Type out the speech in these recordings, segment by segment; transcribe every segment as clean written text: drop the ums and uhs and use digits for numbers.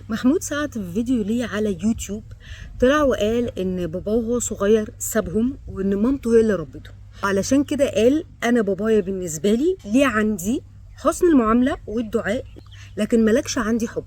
محمود سعد في فيديو ليه على يوتيوب طلع وقال ان باباه وهو صغير سابهم وان مامته هي اللي ربته، علشان كده قال انا بابايا بالنسبة لي ليه عندي حسن المعاملة والدعاء، لكن مالكش عندي حب.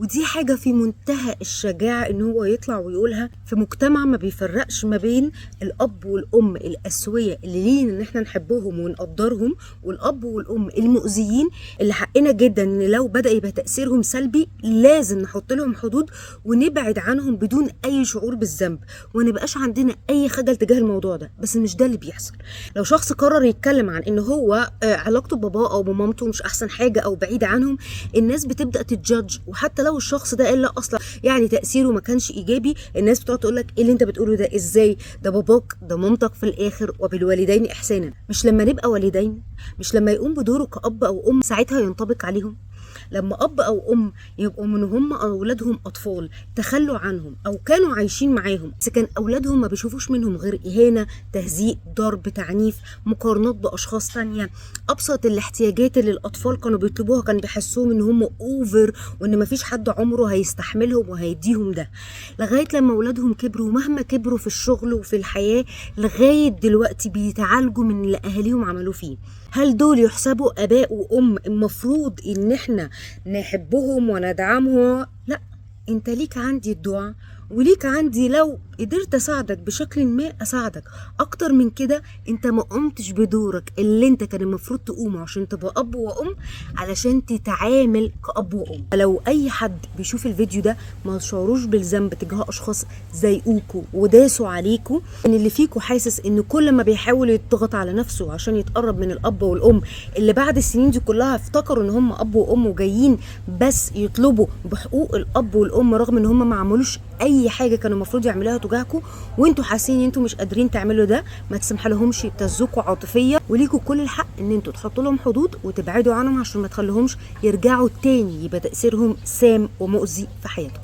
ودي حاجة في منتهى الشجاعة إن هو يطلع ويقولها في مجتمع ما بيفرقش ما بين الأب والأم الأسوية اللي لينا إن إحنا نحبهم ونقدرهم، والأب والأم المؤذيين اللي حقنا جدا إن لو بدأ يبقى تأثيرهم سلبي لازم نحط لهم حدود ونبعد عنهم بدون أي شعور بالذنب، وما نبقاش عندنا أي خجل تجاه الموضوع ده. بس مش ده اللي بيحصل. لو شخص قرر يتكلم عن إن هو علاقته بباباه أو بمامته مش أحسن حاجة أو بعيد عنهم، الناس بتبدأ تتجادج، وحتى لو الشخص ده قال لا اصلا يعني تاثيره ما كانش ايجابي، الناس بتقعد تقول لك ايه اللي انت بتقوله ده، ازاي ده باباك ده مامتك في الاخر، وبالوالدين احسانا. مش لما نبقى والدين، مش لما يقوم بدوره كأب او ام ساعتها ينطبق عليهم. لما اب او ام يبقوا من هم اولادهم اطفال تخلوا عنهم او كانوا عايشين معاهم، بس كان اولادهم ما بيشوفوش منهم غير اهانه، تهزيء، ضرب، تعنيف، مقارنات باشخاص تانية، ابسط الاحتياجات اللي الاطفال كانوا بيطلبوها كان بيحسوهم ان هم over وان ما فيش حد عمره هيستحملهم وهيديهم ده، لغاية لما اولادهم كبروا، مهما كبروا في الشغل وفي الحياة لغاية دلوقتي بيتعالجوا من اللي اهاليهم عملوه فيه. هل دول يحسبوا اباء وام المفروض ان احنا نحبهم وندعمهم؟ لا، انت ليك عندي الدعاء، وليك عندي لو قدرت اساعدك بشكل ما اساعدك اكتر من كده. انت ما قمتش بدورك اللي انت كان المفروض تقومه عشان تبقى اب وام، علشان تتعامل كأب وام. لو اي حد بيشوف الفيديو ده ما تشعروش بالذنب تجاه اشخاص زيقوكوا وداسوا عليكوا، ان اللي فيكوا حاسس ان كل ما بيحاول يضغط على نفسه عشان يتقرب من الاب والام اللي بعد السنين دي كلها افتكروا ان هم اب وام وجايين بس يطلبوا بحقوق الاب والام، رغم ان هم ما عملوش اي حاجة كانوا المفروض يعملوها تجاهكم، وانتوا حاسين ان انتوا مش قادرين تعملوا ده، ما تسمح لهمش يبتزوكوا عاطفيا، وليكوا كل الحق ان انتوا تحطوا لهم حدود وتبعدوا عنهم عشان ما تخليهمش يرجعوا تاني يبقى تاثيرهم سام ومؤذي في حياتكم.